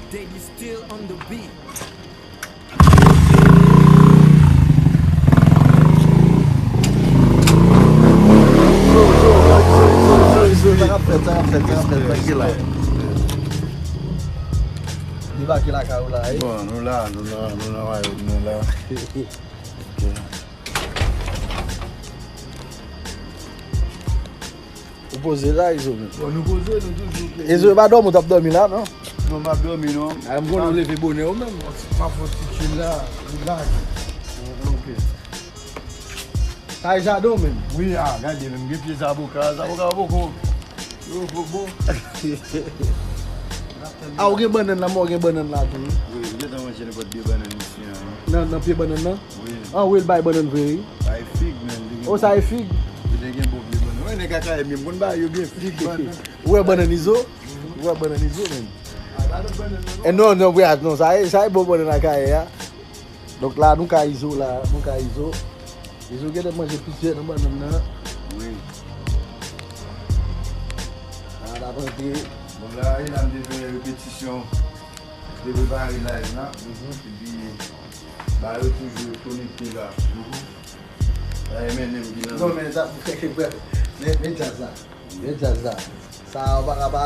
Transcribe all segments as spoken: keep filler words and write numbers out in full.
Daddy still on the beat. Sa k ap fèt, sa k ap fèt, sa k ap fèt, tranquille la. Debake lakay ou la, wi. Bon, nou la, nou la, nou nan Wayòm nan la. Ok. Ou poze la, Izo, menm. Bon, nou poze, nou toujou poze. Izo, e pa dòmi w t ap dòmi la, non? Non, m ap dòmi, non. A, m konnen w leve bonè, ou menm. M ap fè yon ti chill la, relax. Ok. Sa e jaden w menm? Wi, a, gade, menm gen pye zaboka, zaboka yo poko, yo poko bon. A, ou gen bannann la, men ou gen bannann la tou, wi. Wi, m gentan manje nenpòt de bannann isi an, wi. Nan, nan pye bannann nan? Wi. An, wi, l bay bannann vre, wi. Bay fig, menm, li gen. O, sa e fig? Li te gen bon vye bannann. Wi, nèg Akayè, menm konn bay yo gen fig, bannann. Ou wè bannann Izo? Ou wè bannann Izo, menm? E non, non, vre, non, sa e, sa e bon bannann Akayè a. Donk la, nou ka Izo la, nou ka Izo. Izo gentan manje plizyè nan bannann nan. Wi. La, n ap antre. Bon, la, e la, m te fè repetisyon. M te prepare live la. Mhm. Epi, ba yo toujou konekte la. Mhm. Sa M N M ki nan. Non, men sa, men, men djaz la. Men djaz la. Sa, w pa ka pa.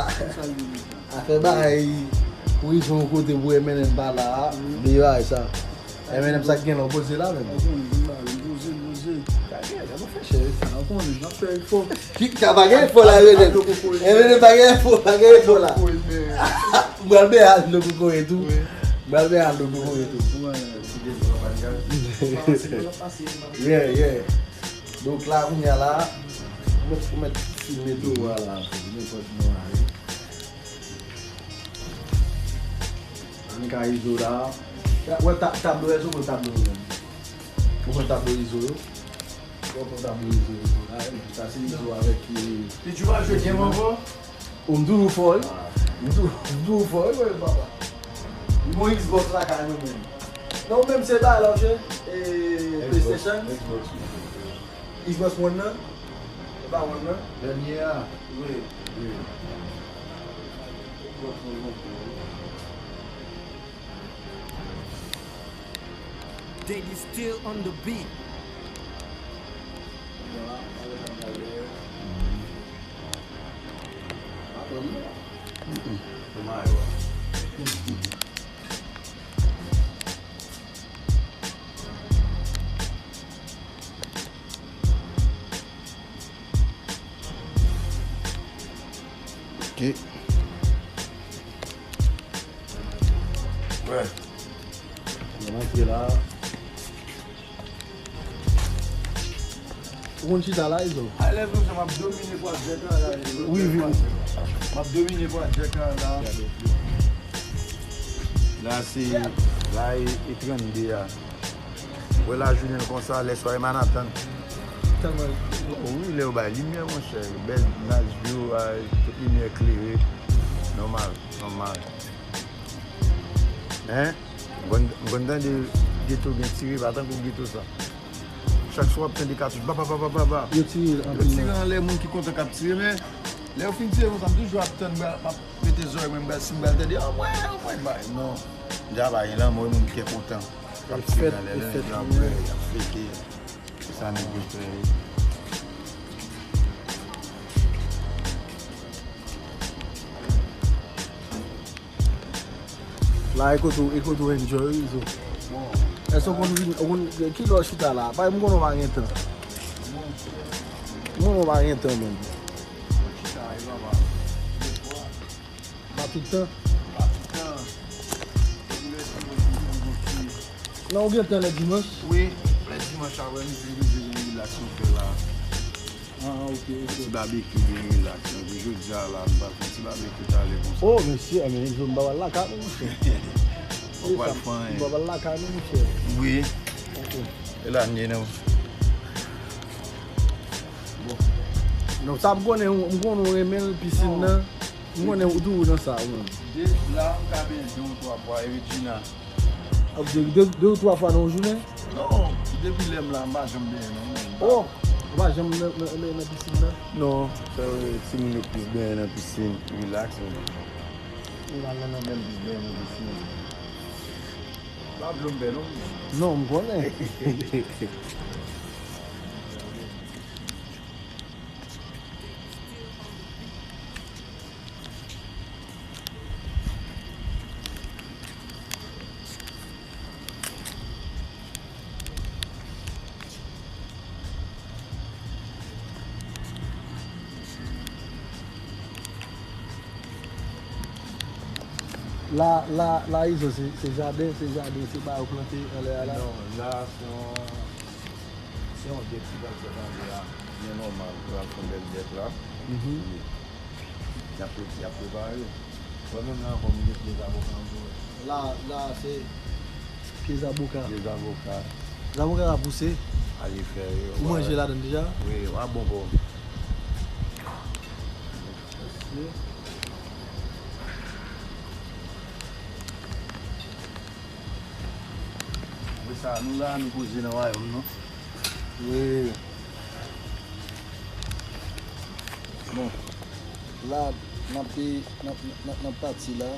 Afè bagay prizon kote pou M N M pa la a. Bliye bagay sa. M N M sa k gen la, w poze la menm. Ou konnen, m poze, m poze. Kage, kage, fè chè. Ou konnen, m ap fè efò. Ki ka pa gen efò la, M N M? M N M pa gen efò, pa gen efò la. M pral ben al nan kokoye tou. M pral ben al nan kokoye tou. Yeah, yeah. Donk la, kounye a la, ou mèt, ou mèt filme tou a la, nenpòt moun la, wi. Ann ka Izo la. Wè ta-, tablo, èske w konn tablo yo menm? Ou konn tablo Izo yo? Ou konn tablo Izo yo? A, sa se Izo avèk, e, Pidjou pa jwe game ankò? Ou m toujou fò, wi. M tou-, m toujou fò, wi, papa. M gon Xbox lakay mwen menm. Non, ou menm se bagay la w jwe? E, PlayStation? Xbox. Xbox One nan? E pa One nan? Dènye a? Wi. Wi. Xbox One nan. Daddy still on the beat. Ok. Wè. Mwen antre la. Ou konn chita la, Izo? A lèz, monchè, m ap domine pwat djèk la, la. Wi, wi. M ap domine pwat djèk la, la. La, se, la, e, e trannde a. Wè lajounen l konsa, lè swa e Manhattan. Tèlman. O wi, lè yo bay limyè, monchè. Bèl naj yo, a, tout limyè klere. Nòmal, nòmal. Hein? M konn, m konn tande geto gen tire, pa tankou geto sa. Chak swa w ap tande katouch, ba, ba, ba, ba, ba, ba. Yo tire anpil. Yo tire anlè, moun ki kontan k ap tire, men lè yo fin tire konsa, m toujou ap tann, m ap mete zòrèy mwen, m pral, si m pral tande, anmwey, anmwey, bay. Non. M di a pa gen lanmò, e moun ki kontan k ap tire anlè, lè nèg yo ap bwè, y ap fete. Se sa nèg yo fè. La, e kote w, e kote w enjoy, wi, Izo. Èske w konn vin, ou konn, kilè w chita la? Paske m konnen w pa gen tan. M konnen w pa gen tan, menm. Pa tout tan? Pa tout tan. Non, ou gen tan lè dimanch? Wi, lè dimanch aprè midi, m vin relax, nou fè la. Ah, ok, ok. Ti babekyou byen rilaks. Epi jodi a la, nou pral fè yon ti babekyou talè konsa. Oh, mesye, men zòn pa pral lakay nou, mesye. Ou pral fè anyen. Pa pral lakay nou, mesye. Wi. Ok. E la, n ye, non. Bon. Non, sa m konnen, m konnen w renmen l, pisin nan. M konnen ou tou nan sa, ou menm. De, la, m ka benyen de ou twa fwa, e Regina. Ap de, de, de ou twa fwa nan yon jounen? Non, depi lè m la, m pa janm benyen non, men. Oh, ou pa janm nan, nan, nan, nan pisin nan? Non, se timoun yo plis benyen nan pisin, rilaks, men. Ou al nan nan menm biznis mwen osi. Pa dlo m bè non. Non, m konnen. La, la, la Izo, se, se jaden, se jaden, se ba yo plante anlè a la. Non, la se yon, se yon dèk ki pral fèt anlè a. Byen nòmal, pral fè yon bèl dèk la. Mhm. Y ap, y ap prepare. Mwen menm la ankò, m gen pye zaboka anvo. La, la, se pye zaboka. Pye zaboka. Zaboka la pouse. Ale fè yo. Ou manje ladann deja? Wi, w ap bon pou. Mèsi. Apre sa, nou la, nou poze nan wayòm nou. Wi. Bon. La, n ap, n ap, n ap, n ap pati la.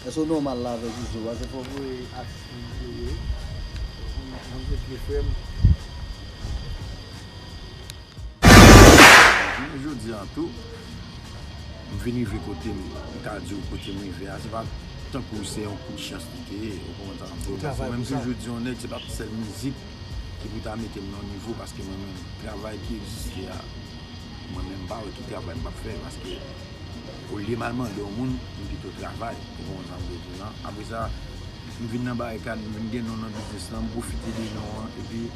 Èske w nòmal la avèk Izo? Paske fò w voye atis pou Izo ye. Mwen se pye frè m. Jounen jodi a tou, m vin rive kote m, m ka di w kote m rive a, se pa tankou se yon kout chans li te ye, ou konprann sa m di w? Paske mwen m toujou di yon nèg, se pa sèl mizik ki pou ta mete m nan yon nivo, paske mwen menm, travay ki egziste a, mwen menm m pa wè ki travay m p ap fè, paske olye m al mande yon moun, m pito travay, ou konprann sa m vle di w lan. Apre sa, m vin nan barikad, m vin gen non nan biznis lan, m pwofite de non an, epi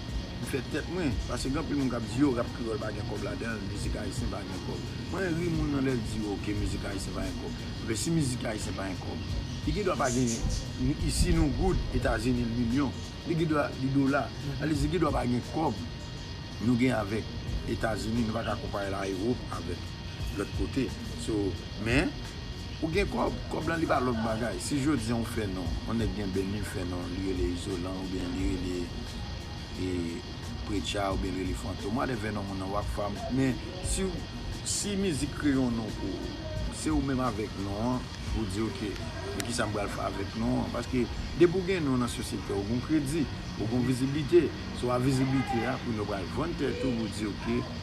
m fè tèt mwen. Paske gen anpil moun k ap di, yo, rap kreyòl pa gen kòb ladan l, mizik ayisyen pa gen kòb. Mwen ri moun nan lè l di, ok, mizik ayisyen pa gen kòb. Men si mizik ayisyen pa gen kòb, li gen dwa pa gen, isi nou goud, Etazini l milyon. Li gen dwa, li dola. Sa vle di, li gen dwa pa gen kòb. Nou gen avèk Etazini, nou pa ka konpare l a Ewòp avèk lòt kote. So, men, ou gen kòb, kòb lan li pa lòt bagay. Si jodi a ou fè non, yon nèg gen bèl li fè non, li rele Izolan oubyen li rele e, Preacha oubyen li rele Fantom, whatever non moun nan, Rockfam. Men, si, si mizik kreye yon non pou ou, se ou menm avèk non an, ou di, ok, men kisa m pral fè avèk non an? Paske depi w gen non nan sosyete a, ou gen kredi, ou gen viziblite. So a viziblite a, kounye a w pral vann tèt ou, ou di, ok,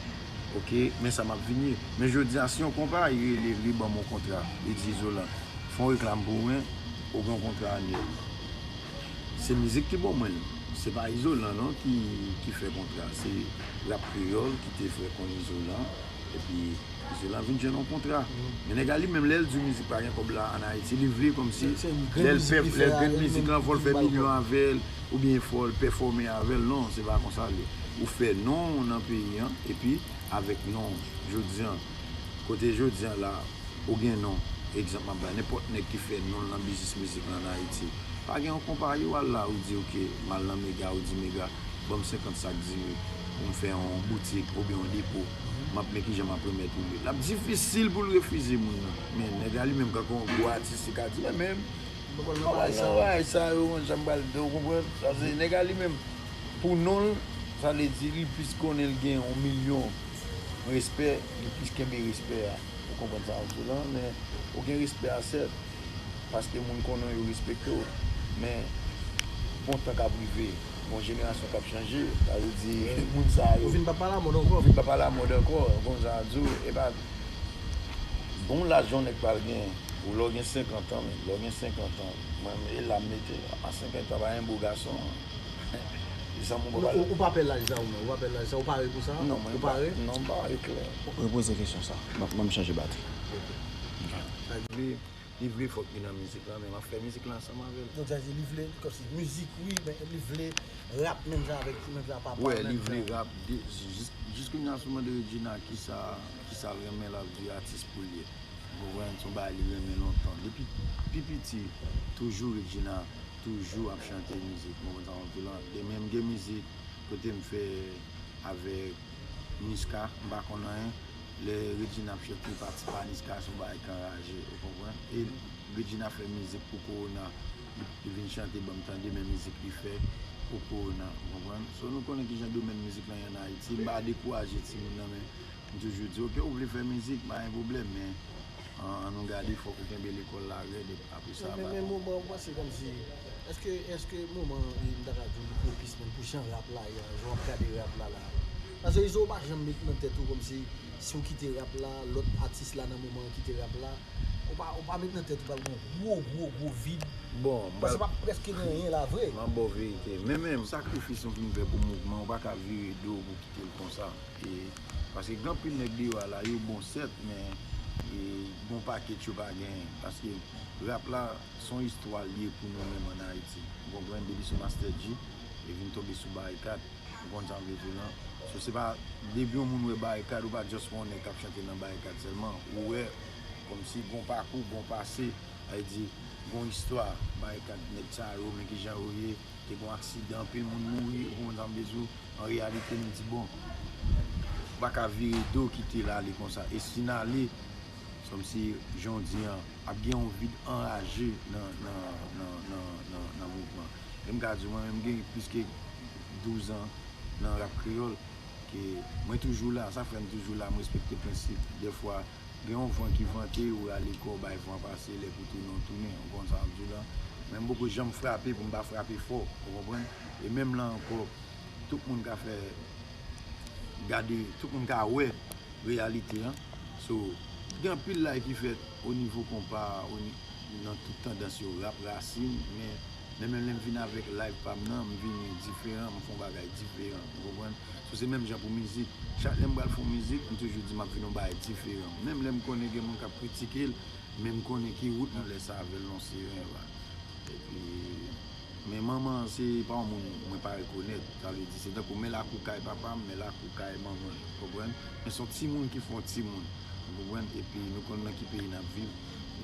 ok, men sa m ap vin ye. Men jodi a, si yon konpayi rele, li ban m yon kontra, li di, Izolan, fè yon reklam pou mwen, ou gen yon kontra anèl. Se mizik ki ban mwen l. Se pa Izolan non ki, ki fè kontra. Se Rap Kreyòl ki te fè konn Izolan. Epi Izolan vin jwenn yon kontra. Men nèg la li menm lè l di mizik pa gen kòb la ann Ayiti, li vle kòmsi lè l fè, lè l grenn mizik lan, fò l fè milyon avè l, oubyen fò l pèfòme avè l. Non, se pa konsa l ye. Ou fè non w nan peyi an, epi avèk non w, jodi an, kote jodi an la, ou gen non, egzanp m ap bay, nenpòt nèg ki fè non l nan biznis mizik lan ann Ayiti. Pa gen yon konpayi w al la, ou di, ok, m al nan Mega, ou di, Mega, ban m senkant sak diri pou m fè yon boutik oubyen yon depo. M ap men kijan m ap remèt ou li. L ap difisil pou l refize moun nan. Men nèg la li menm, kankou yon gwo atis, li ka di, men menm, m pa pral nan bagay sa yo, mwen, jan m pral, ou konprann? Sa se nèg la li menm, pou non l, sa vle di li plis konnen l gen yon milyon respè, li plis kenbe respè a. Ou konprann sa m di w lan, men ou gen respè a sèt, paske moun konnen w, yo respekte w. Men gon tan k ap rive, gon jenerasyon k ap chanje, sa vle di moun sa yo vin pa pa lamòd ankò. Vin pa pa lamòd ankò, ou konprann sa m di w, e pa bon laj yon nèg pral gen, ou lè w gen senkant an, men lè w gen senkant an, mwen e la m mete, a senkant an pa gen bo gason. Ou pa pè laj sa ou menm, ou pa pè laj sa, ou pare pou sa? Non, mwen pa, non, m pare klè. Repoze kesyon sa. Ban m chanje batri. Sa vle, li vle fòk li nan mizik lan, men m ap fè mizik lan ansanm avè l. Donk sa vle di li vle, kòmsi mizik wi, men li vle rap menm jan avèk ti nèg la papa l menm jan. Wè, li vle rap, jis, jis kounye a si w mande Regina kisa, kisa l renmen, l ap di atis pou l ye. Ou konprann, se yon bagay li renmen lontan. Depi pi piti, toujou Regina toujou ap chante mizik, ou konprann sa m ap di w lan. Gen menm gen mizik kote m fè avèk Niska, m pa konn anyen. Lè Regina ap chante pati pa Niska, se yon bagay k anraje, ou konprann? E Regina fè mizik pou Corona, li vin chante ban m tande, men mizik li fè pou Corona, ou konprann? So nou konnen kijan domèn mizik lan ye ann Ayiti, m pa dekouraje timoun nan, men m toujou di, ok, ou vle fè mizik, pa gen pwoblèm, men An, an nou gade, fòk ou kenbe lekòl la rèd, epi apre sa, Men, men, men moman, ou panse kòmsi, èske, èske moman, e, m ta ka di w, li pwopis menm pou jan rap la ye a, jan w ap gade rap la la? Paske Izo, ou pa janm met nan tèt ou kòmsi, si w kite rap la, lòt atis la nan moman an kite rap la, ou pa, ou pa met nan tèt ou pral gen yon gwo, gwo, gwo vid. Bon, m Paske pral, pa prèske gen anyen la vre. m ap ba w verite. Men menm sakrifis ou fin fè pou mouvman, ou pa ka vire do pou kite l konsa. E, paske gen anpil nèg deyò a la, yo bon sèt, men e, gon pakèt yo pa genyen. Paske rap la, se yon istwa l ye pou nou menm ann Ayiti. Ou konprann? Depi sou Master Dji, e vin tonbe sou Barikad. Ou konn sa m vle di w lan? So, se pa, depi yon moun wè Barikad, ou pa just wè yon nèg k ap chante nan Barikad sèlman. Ou wè kòmsi gon pakou, gon pase, sa vle di, gon istwa. Barikad, nèg sa yo, men kijan yo ye, te gon aksidan, anpil moun mouri, ou konprann sa m vle di w? An reyalite, nou di, bon, ou pa ka vire do kite l ale konsa. E si n ale, se kòmsi, jan w di an, ap gen yon vid anraje nan, nan, nan, nan, nan, nan mouvman. E m ka di w, mwen menm, m gen plis ke douz an nan rap kreyòl, ke mwen toujou la, sa fè m toujou la, m respekte prensip. Dèfwa, gen yon van ki vante, ou rale kò w, bay van pase, lè pou tounen, w tounen, ou konn sa m ap di w lan. Men m poko janm frape pou m pa frape fò, ou konprann? E menm la ankò, tout moun ka fè, gade, tout moun ka wè reyalite an. So, gen anpil live ki fèt o nivo konpa, o ni-, nan tout tandans yo, rap rasin, men, men menm lè m vin avèk live pa m nan, m vini diferan, m fè yon bagay diferan, ou konprann? So, se menm jan pou mizik. Chak lè m pral fè yon mizik, m toujou di m ap vin yon bagay diferan. Menm lè m konnen gen moun k ap kritike l, men m konnen ki wout nou lèse avè l nan seren la. Epi, men manman an se pa yon moun mwen pa rekonèt. Sa vle di, se tankou men lakou kay papa m, men lakou kay manman l, ou konprann? Men se yon timoun ki fè yon timoun, ou konprann? Epi nou konn nan ki peyi n ap viv.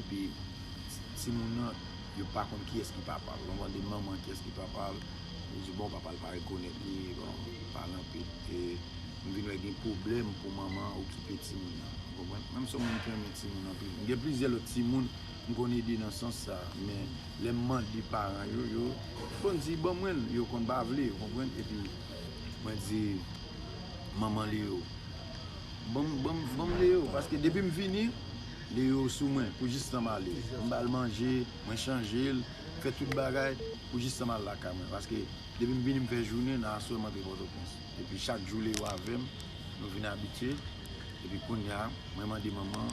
Epi ti-, timoun nan, yo pa konn kiyès ki papa l. Lè w mande manman kiyès ki papa l, yo di, bon, papa l pa rekonèt li, bon, pale anpil. E m vin wè gen pwoblèm pou manman an okipe timoun nan. Ou konprann? Menm si yon moun ki renmen timoun anpil. M gen plizyè lòt timoun m konn ede nan sans sa, men lè m mande paran yo, yo konn di, ban mwen l, yo konn pa vle, ou konprann? Epi mwen di, manman Leo, ban m, ban m, ban m Leo, paske depi m vini, Leo sou mwen, pou jistan m ale. M ba l manje, mwen chanje l, fè tout bagay, pou jistan m al lakay mwen. Paske depi m vini, m fè jounen, nan aswè m antre Pòtoprens. Epi chak jou Leo avè m, nou vin abitye. Epi kounye a, mwen mande manman,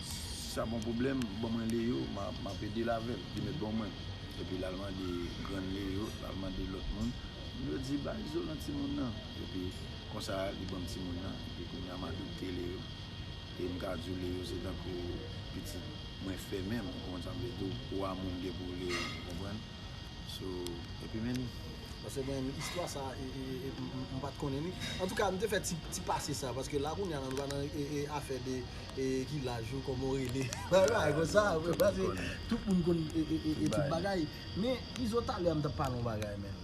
si sa pa yon pwoblèm, ban mwen Leo, m a, m ap ede l avè l, li mèt ban mwen. Epi l al mande grann Leo, l al mande lòt moun. Yo di, ba Izolan timoun nan. Epi konsa, li ban m timoun nan. Epi kounye a, m adopte Leo. E m ka di w, Leo, se tankou pitit mwen fè menm, ou konprann sa m vle di w, pou amou m gen pou Leo, ou konprann? So, epi men, Paske mwen, istwa sa, e, e, e, m, m, m pa t konnen li. Antouka, m te fè ti, ti pase sa, paske la kounye a, nou pa nan e, e, afè de e, ki laj ou, kòman w rele. Bagay konsa, paske tout moun konn e, e, e, e, tout bagay. Men, Izo, talè a m t ap pale yon bagay, men.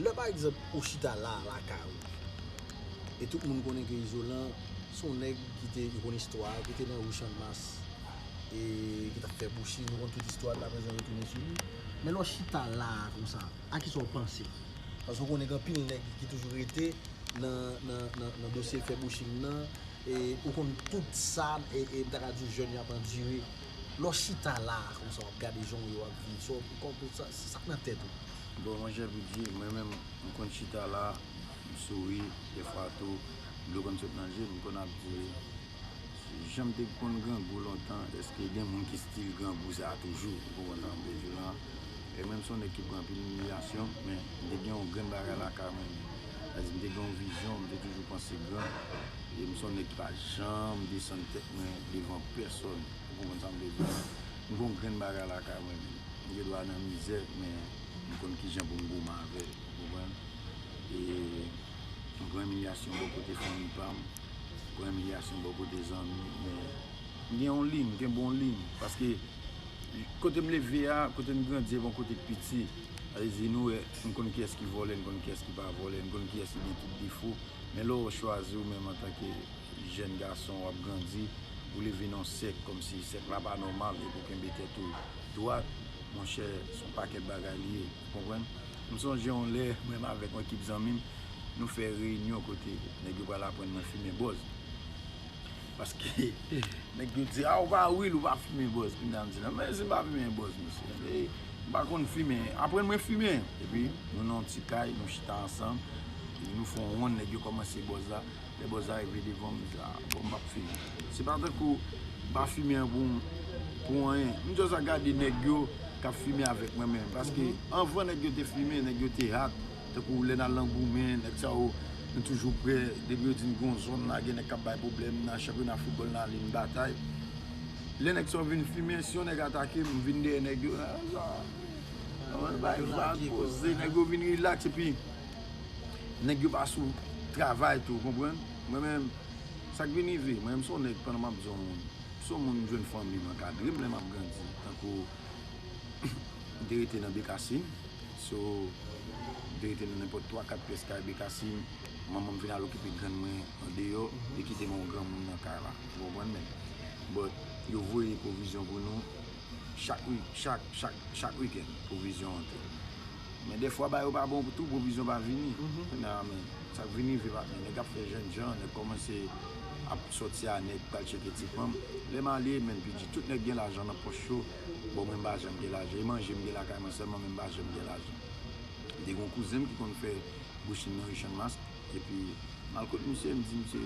Lè, pa egzanp, ou chita la, lakay ou, e tout moun konnen ke Izolan se yon nèg ki te, yo konn istwa, ki te nan ri Channmas, e ki t ap fè bouchi, nou konn tout istwa l, la prezan retounen sou li. Men lè w chita la, konsa, a kisa w panse? Paske w konnen gen anpil nèg ki toujou rete nan, nan, nan, nan dosye fè bouchi nan, e ou konn tout sa, e, e m ta ka di w jèn yo ap andire. Lè w chita la, konsa, w ap gade jan w ye, w ap viv, sa, w konn sa, sa k nan tèt ou. Bon, monchè, pou di, mwen menm, m konn chita la, m souri, dèfwa tou, dlo konn sot nan je m, m konn ap di, jan m te konn grangou lontan, èske gen moun ki still grangou sa a toujou? Ou konprann sa m vle di w lan? E mwen, m se yon nèg ki pran anpil imilyasyon, men m te gen yon grenn bagay lakay mwen. Sa vle di, m te gen yon vizyon, m te toujou panse gran. E m se yon nèg ki pa janm desann tèt mwen devan pèsòn. Ou konprann sa m vle di w lan? M gen yon grenn bagay lakay mwen. M gen dwa nan mizè, men m konn kijan pou m goumen avè l. Ou konprann? E m pran imilyasyon bò kote fanmi pa m, m pran imilyasyon bò kote zanmi, men m gen yon liy, m kenbe yon liy, paske kote m leve a, kote m grandi, e bon kote k piti. Sa vle di, nou wè, m konn kiyès ki vòlè, m konn kiyès ki pa vòlè, m konn kiyès ki gen tout defo. Men lè w chwazi ou menm antanke jèn gason, w ap grandi, ou leve nan yon sèk, kòmsi sèk la pa nòmal, epi w kenbe tèt ou dwat, monchè, se yon pakèt bagay li ye, ou konprann? M sonje yon lè, mwen menm avèk yon ekip zanmi m, nou fè reyinyon kote nèg yo pral aprann mwen fimen bòz. Paske nèg yo di, "A, ou pa wil, ou pa fimen bòz." Kounye a m di, "Non, men si m pa fimen bòz, mesye. E, m pa konn fimen. Aprann mwen fimen." Epi, nou nan yon ti kay, nou chita ansanm. Epi nou fè yon wonn, nèg yo kòmanse bòz la. Lè bòz la rive devan m, m di, "A, bon, m p ap fimen." Se pa tankou m pa fimen an pou, pou anyen. M just ap gade nèg yo k ap fimen avèk mwen menm. Paske anvan nèg yo te fimen, nèg yo te hat. Tankou lè n al nan goumen, nèg sa yo, nou toujou prè. Depi yo di n gen yon zòn la, gen nèg k ap bay pwoblèm nan chanpyona foutbòl nan, ale n batay. Lè nèg sa yo vin fimen, si yon nèg atake m, m vin dèyè nèg yo. Bay vag, poze, nèg yo vin rilaks, epi nèg yo pa sou travay tou, ou konprann? Mwen menm, sa k vin rive, mwen menm se yon nèg, pandan m ap di w, se yon moun m jwenn fanmi m ankadre m lè m ap grandi. Tankou m te rete nan Bekasin, so, m te rete nan nenpòt twa, kat pyès kay Bekasin, manman m vin al okipe grann mwen andeyò, li kite m yon granmoun nan kay la, ou konprann men? But, yo voye pwovizyon pou nou, chak wi-, chak, chak, chak wikenn, pwovizyon antre. Men dèfwa, bagay yo pa bon tou, pwovizyon pa vini. Kounye a, men, sa k vin rive, patnè, nèg ap fè jènjan, nèg kòmanse ap sòti a nèg, pral tcheke ti fanm. Lè m ale, men, pidji, tout nèg gen lajan nan pòch yo. Bon, mwen, m pa janm gen lajan. E manje m gen lakay mwen sèlman, men m pa janm gen lajan. M te gen yon kouzen m ki konn fè bouch li nan Richard Mas, epi m al kot misye, m di misye,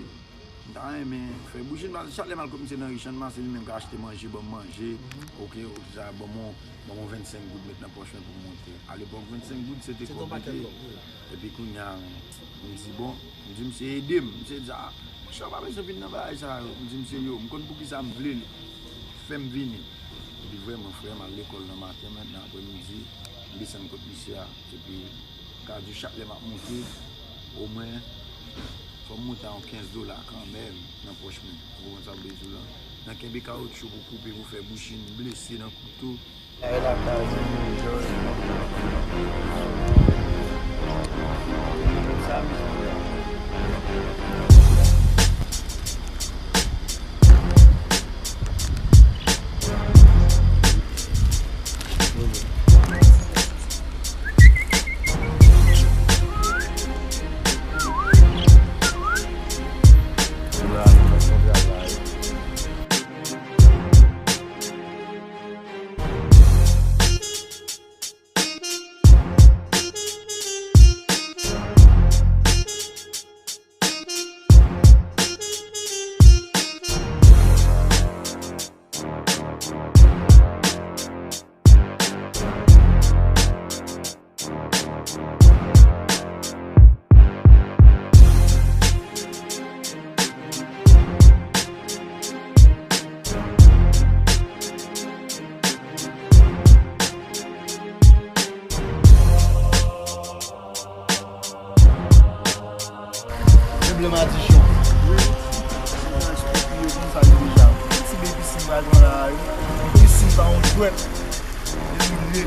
m ta renmen fè bouch li, paske chak lè m al kot misye nan Richard Mas, se li menm k achte manje, ban m manje, oke, oke, sa, ban m yon, ban m yon vennsenk goud, met nan pòch mwen pou m monte. Alepòk, vennsenk goud, se te kòb li te ye. Epi kounye a, m di, bon, m di misye, ede m. Misye di, a, monchè, ou pa bezwen vin nan bagay sa yo. M di misye, yo, m konn poukisa m vle l. Fè m vini. Epi vrèman, frè, m al lekòl nan maten, mentnan apremidi, m desann kot misye a. Epi, m ka di w, chak lè m ap monte, omwen, fò m monte a yon kenz dola kanmenm nan pòch mwen. Ou konprann sa m vle di w la? Nan kenbe kawotchou pou koupe, pou fè bouch li blese nan kouto. Ay, lakay, zanmi, Jòj. Sa, misye. Pwoblèm adiksyon. Wi. Mwen eksplike yo konsa deja. Ti bebe pisin pa jwenn la yo. Pisin pa yon jwèt. Epi vle.